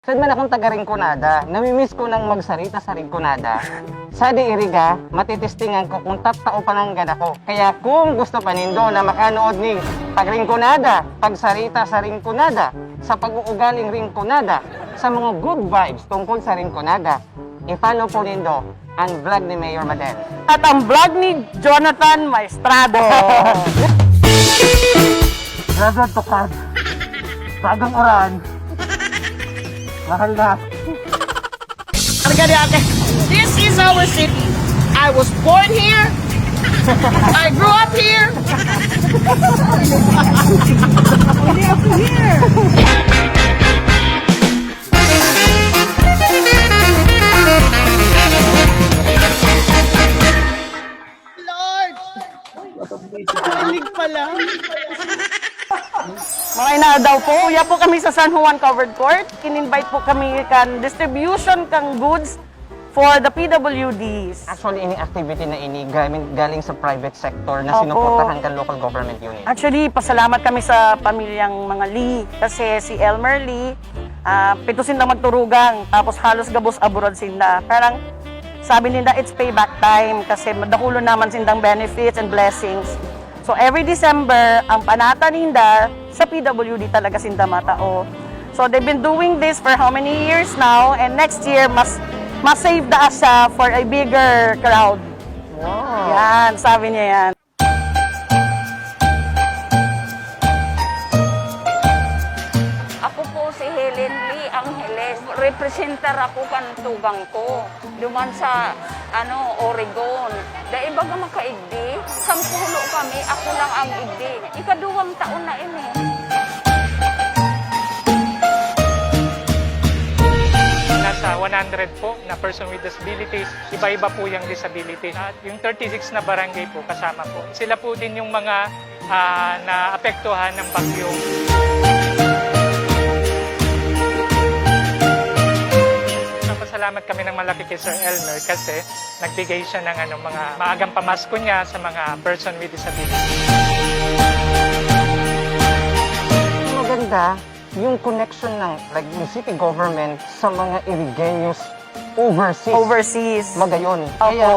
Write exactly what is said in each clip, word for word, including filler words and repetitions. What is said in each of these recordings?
Sad man akong taga Rinconada, namimiss ko nang magsarita sa Rinconada. Sa di iriga, matitestingan ko kung tattao pa nanggad ako. Kaya kung gusto pa nindo na makanood ni pag-Rinconada, pagsarita sa Rinconada, sa pag-uugaling Rinconada, sa mga good vibes tungkol sa Rinconada, i-follow po nindo ang vlog ni Mayor Madel. At ang vlog ni Jonathan Maestrado. Graduate to pag. Bagang uran. Mahal na. Talaga di ate. This is our city. I was born here. I grew up here. Hindi ako here. Lord! Rinig pala. Mga inadaw po, uya po kami sa San Juan Covered Court. In-invite po kami kan distribution kang goods for the P W Ds. Actually, ini activity na ini galing, galing sa private sector na Opo. sinuportahan kan local government unit. Actually, pasalamat kami sa pamilyang mga Lee kasi si Elmer Lee, ah, pito sinda magturugang, tapos halos gabos abroad sinda. Parang sabi ninda, "It's payback time," kasi dakulon naman sindang benefits and blessings. So, every December, ang panata ninda, sa P W D talaga sinda matao. So, they've been doing this for how many years now? And next year, mas, mas save da siya for a bigger crowd. Wow. Yan, sabi niya yan. Ako po si Helen Lee Angeles. Representar ako kan tugang ko. Duman sa, ano, Oregon. Dai baga makaigdi. Sampulo kami, ako lang ang igdi. Ikaduwang taon na ini. Nasa one hundred po na person with disabilities, iba-iba po yung disability. At yung thirty-six na barangay po, kasama po. Sila po din yung mga, ah, naapektuhan ng bagyo. Nagpapasalamat kami ng malaki kay Sir Elmer kasi nagbigay siya ng, ano, mga maagang pamasko niya sa mga person with disability. Maganda yung connection ng, like, yung city government sa mga Irigeños overseas. Overseas. Magayon. Opo. Kaya,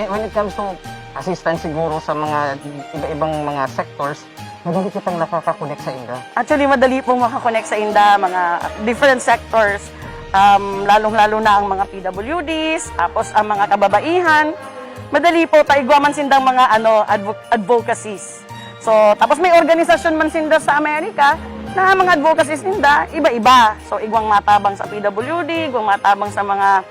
when it comes to assistance siguro sa mga iba-ibang mga sectors, madali kitang nakaka-connect sa inda. Actually, madali pong makakonect sa inda, mga different sectors. Um, lalong-lalo na ang mga P W Ds, tapos ang mga kababaihan. Madali po, ta igwa man sindang mga, ano, advo-, advocacies. So, tapos may organisasyon man sinda sa Amerika na mga advocacies ninda, iba-iba. So, igwang matabang sa P W D, igwang matabang sa mga,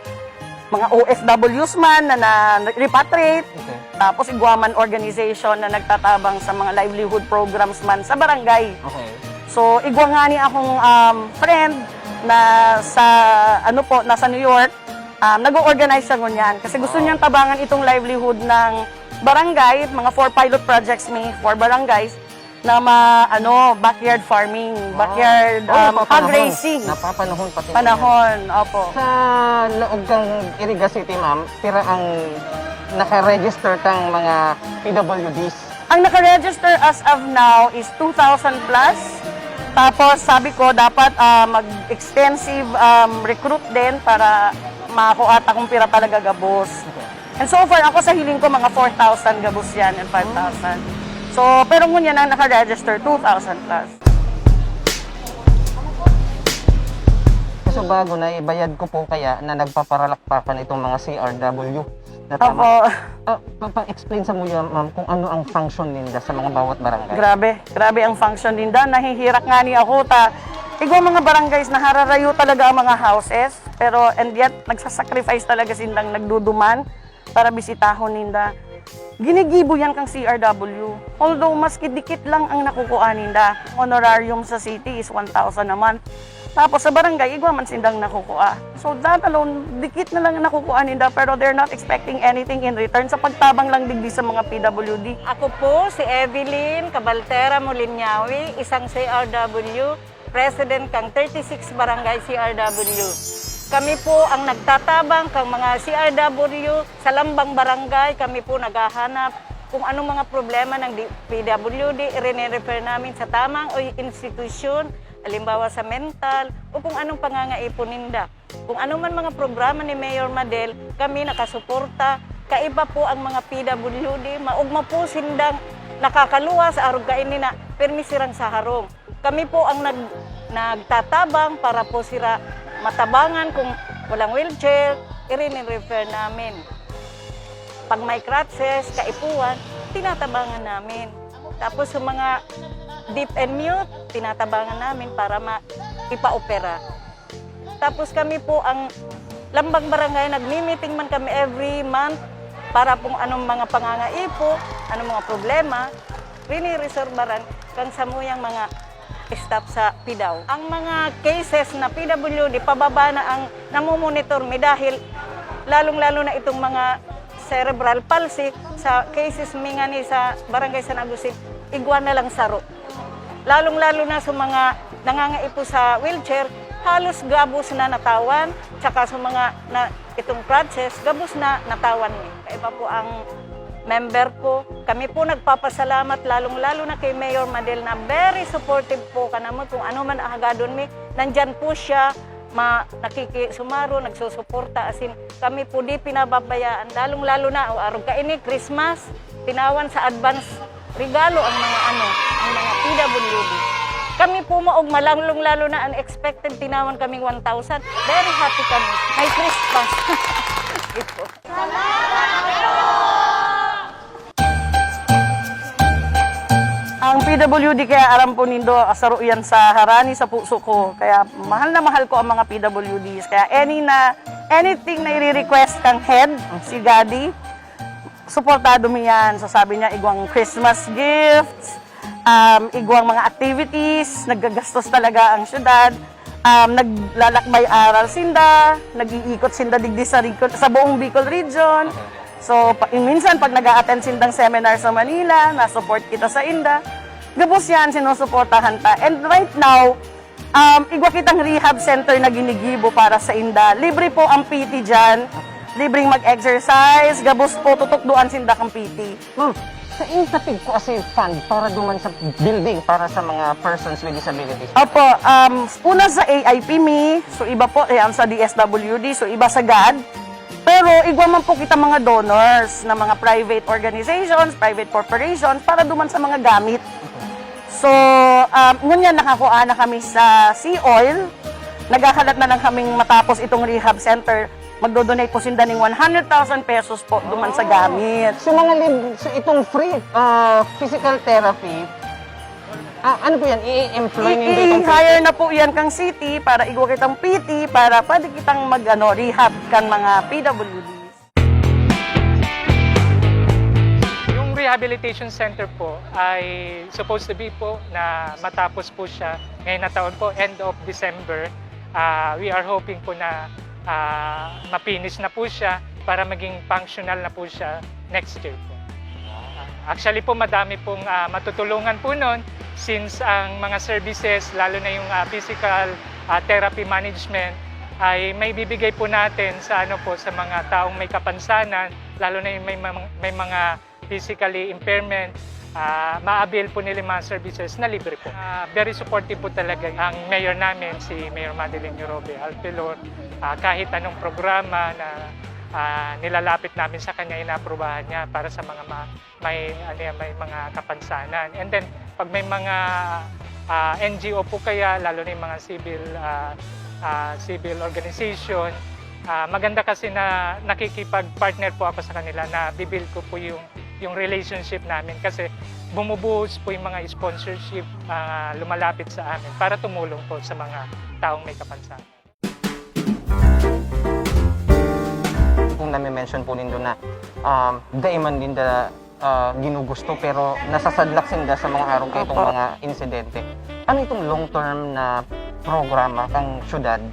mga O F Ws man na, na repatriate. Okay. Tapos, igwa man organization na nagtatabang sa mga livelihood programs man sa barangay. Okay. So, igwa ngani akong, um, friend na sa, ano po, nasa New York, um, nag-o-organize siya ngunyan. Kasi gusto Wow. niyang tabangan itong livelihood ng barangay, mga four pilot projects mi, four barangays, na ma-, ano, backyard farming, Wow. backyard, Oh, um, hog napapanahon. raising. Napapanahon pa ito. Panahon, opo. Sa laog kang Iriga City, ma'am, pira ang naka-register kang mga P W Ds? Ang naka-register as of now is two thousand plus. Tapos sabi ko, dapat, ah, mag-extensive, um, recruit din para makuha ta kung pira talaga gabos. Okay. And so far, ako sa hiling ko, mga four thousand gabos yan and five thousand. So, pero ngunyan ang naka-register, two thousand plus. So, bago na, ibayad ko po kaya na nagpaparalakpakan itong mga C R W na tama. Opo. Ah, pa-, pa-explain sa muya, ma'am, kung ano ang function ninda sa mga bawat barangay. Grabe, grabe ang function ninda. Nahihirak ngani ako ta. Igwa mga barangays, nahararayo talaga ang mga houses, pero and yet, nagsasacrifice talaga sindang nagduduman para bisitahon ninda. Ginigibo yan kang C R W. Although, maski dikit lang ang nakukua ninda. Honorarium sa city is one thousand a month. Tapos sa barangay, igwa man sindang nakukua. So, that alone, dikit na lang ang nakukua ninda, pero they're not expecting anything in return sa pagtabang lang digdi sa mga P W D. Ako po si Evelyn Cabaltera Molinyawi, isang C R W, president kang thirty-six Barangay C R W. Kami po ang nagtatabang kang mga C R W sa lambang barangay. Kami po naghahanap kung anong mga problema ng di-, P W D, irene-refer namin sa tamang o institusyon Halimbawa sa mental o kung anong pangangaipon ninda. Kung ano man mga programa ni Mayor Madel, kami nakasuporta. Kaiba po ang mga P W D, maugma po sindang nakakaluwas, arog kaini na pirmi sirang sa harong. Kami po ang nag-, nagtatabang para po sira matabangan kung walang wheelchair, irini-refer namin. Pag may crutches, kaipuhan, tinatabangan namin. Tapos sa mga deaf and mute, tinatabangan namin para ma-, ipa-opera. Tapos kami po ang Lambang Barangay, nagmi-meeting man kami every month para kung anong mga pangangaipo, anong mga problema, riniresolbaran kan samuyang mga staff sa PDAW. Ang mga cases na P W D, pababa na ang namomonitor mi dahil lalong-lalo na itong mga cerebral palsy sa cases mi ngani sa Barangay San Agustin, igwa na lang saro. Lalong-lalo na sa mga nangangaipo sa wheelchair, halos gabos na natawan, tsaka sa mga na, itong crutches, gabos na natawan mi. Kaiba po ang member ko. Kami po nagpapasalamat, lalong-lalo na kay Mayor Madel na very supportive po kanamo kung ano man ahagadon mi. Nandyan po siya, ma-, nakikisumaro, nagsusuporta, as in, kami po di pinababayaan, lalong-lalo na, o arog kaini, Christmas, tinawan sa advance regalo ang mga ano, ang mga P W D. Kami po maog, malalong-lalo na unexpected, tinawan kaming one thousand. Very happy kami. May Christmas. Ito. Ang P W D, kaya aram po nindo, saro yan sa harani sa puso ko. Kaya mahal na mahal ko ang mga P W Ds. Kaya any na, anything na i-request kang head, si Gadi, suportado mi yan. So sabi niya, igwang Christmas gifts, um, igwang mga activities, naggagastos talaga ang syudad. Um, naglalakbay aral sinda, nag-iikot sinda digdi sa, Bicol, sa buong Bicol region. So, pa, minsan pag nag-a-attend sindang seminar sa Manila, na-support kita sa inda. Gabos yan, sinusuportahan ta. And right now, um, igwa kitang rehab center na ginigibo para sa inda. Libre po ang P T dyan. Libreng mag-exercise. Gabos po, tutukdoan sinda kang P T. Ma'am, sain ta pigkua si fund para duman sa building para sa mga persons with disabilities? Opo, um, una sa A I P mi, so iba po, eh, ang sa D S W D, so iba sa gad. Pero igwa man po kita mga donors na mga private organizations, private corporations, para duman sa mga gamit. So, um, ngunyan nakakua na kami sa Sea Oil. Naghahalat na lang kaming matapos itong rehab center. Magdo-donate po sinda ning one hundred thousand pesos po duman sa gamit. So, mga lib-, so itong free, ah, physical therapy, ah, ano po yan? I-employ nindo itong I-hire na po yan kang city para igwa kitang P T para pwede kitang mag, ano, rehab kan mga P W Ds. Yung rehabilitation center po ay supposed to be po na matapos po siya ngayon na taon po, end of December. Ah, we are hoping po na, ah, ma-finish na po siya para maging functional na po siya next year po. Actually po, madami pong, ah, matutulungan po nun since ang mga services, lalo na yung, ah, physical, ah, therapy management, ay maibibigay po natin sa, ano po, sa mga taong may kapansanan, lalo na yung may, may, may mga physically impairment, ah, ma-avail po nila yung mga services na libre po. Ah, very supportive po talaga ang mayor namin, si Mayor Madeline Orobe Alpelor. Ah, kahit anong programa na, ah, nilalapit namin sa kanya, inaaprubahan niya para sa mga ma-, may, ano yan, may mga kapansanan. And then, pag may mga, ah, N G O po kaya, lalo na yung mga civil, ah, ah, civil organization, ah, maganda kasi na nakikipag-partner po ako sa kanila, na bibuild ko po yung, yung relationship namin kasi bumubuhos po yung mga sponsorship, ah, lumalapit sa amin para tumulong po sa mga taong may kapansanan. Kung nami-mention po nindo na, um, dai man ninda, ah, ginugusto, pero nasasadlak sinda sa mga arog kaitong Opo. mga insidente. Ano itong long-term na programa kang syudad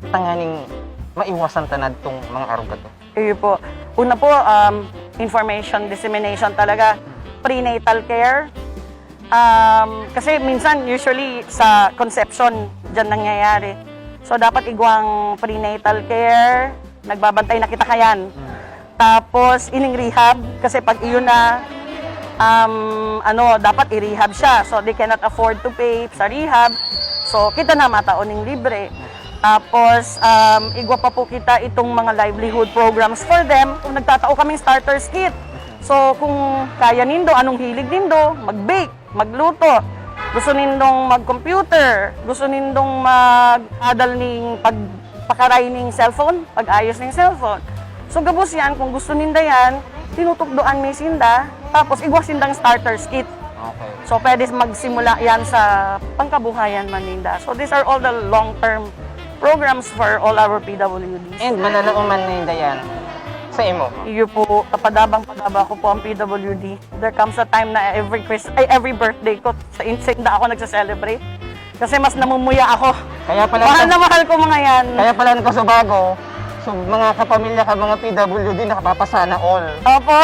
tanganing maiwasan ta na itong mga arog kato? Iyo po. Una po, um, information dissemination talaga. Prenatal care. Um, kasi minsan, usually, sa conception, dyan nangyayari. So, dapat igwang prenatal care, nagbabantay na kita kayan. Tapos, ining rehab, kasi pag iyon na, um, ano, dapat i-rehab siya. So, they cannot afford to pay sa rehab. So, kita na matao ning libre. Tapos, um, igwa pa po kita itong mga livelihood programs for them. Kung nagtatao kaming starter kit, so kung kaya nindo, anong hilig nindo, mag-bake, magluto, gusto nindong mag-computer, gusto nindong mag-adal ning pagpakaray ning cellphone, pag-ayos ning cellphone. So gabos yan, kung gusto ninda yan, tinutukdoan mi sinda, tapos igwa sindang starter kit. Okay. So pwede magsimula yan sa pangkabuhayan man ninda. So these are all the long-term programs for all our P W Ds. And mananao man ninda yan sa imo. Iyo po, kapadabang-padaba ko po ang P W D. There comes a time na every Chris, ay, every birthday ko, sa in- sa inda ako nagse-celebrate. Kasi mas namumuya ako. Kaya pala Mahal na mahal ko mga yan. Kaya pala ang Kasubago, so mga kapamilya ka mga P W D nakapapasana all. Opo.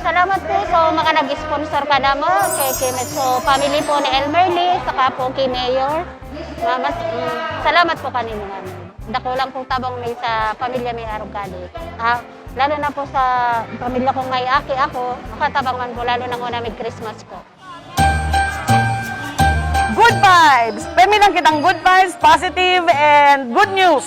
Salamat po sa mga nag-sponsor kanamo, kay Kimetso family po ni Elmer Lee, saka po kay Mayor. Ma- mas, mm, salamat po kanimo, ma'am. Dako lang pong tabang mi sa pamilya mi arog kadi. Ah, lalo na po sa pamilya kong may aki ako, makatabang man po, lalo na una may Christmas po. Good vibes! Pemi lang kitang good vibes, positive, and good news.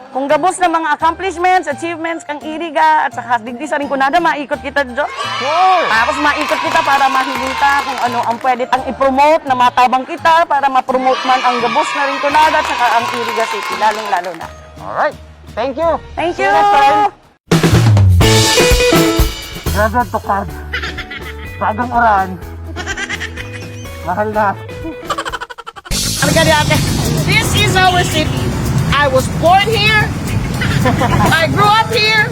Kung gabos na mga accomplishments, achievements kang Iriga at saka digdi sa Rinconada, maikot kita, Jo. Sure! Tapos maikot kita para mahiling ta kung ano ang pwede tang i-promote na matabang kita para ma-promote man ang gabos na Rinconada at saka ang Iriga City, lalong-lalo na. Alright. Thank you. Thank See you! you next time. Grabe ang tukad. Bagang uran. Mahal na. This is our city. I was born here. I grew up here.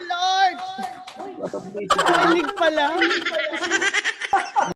Lord! Kilig pala.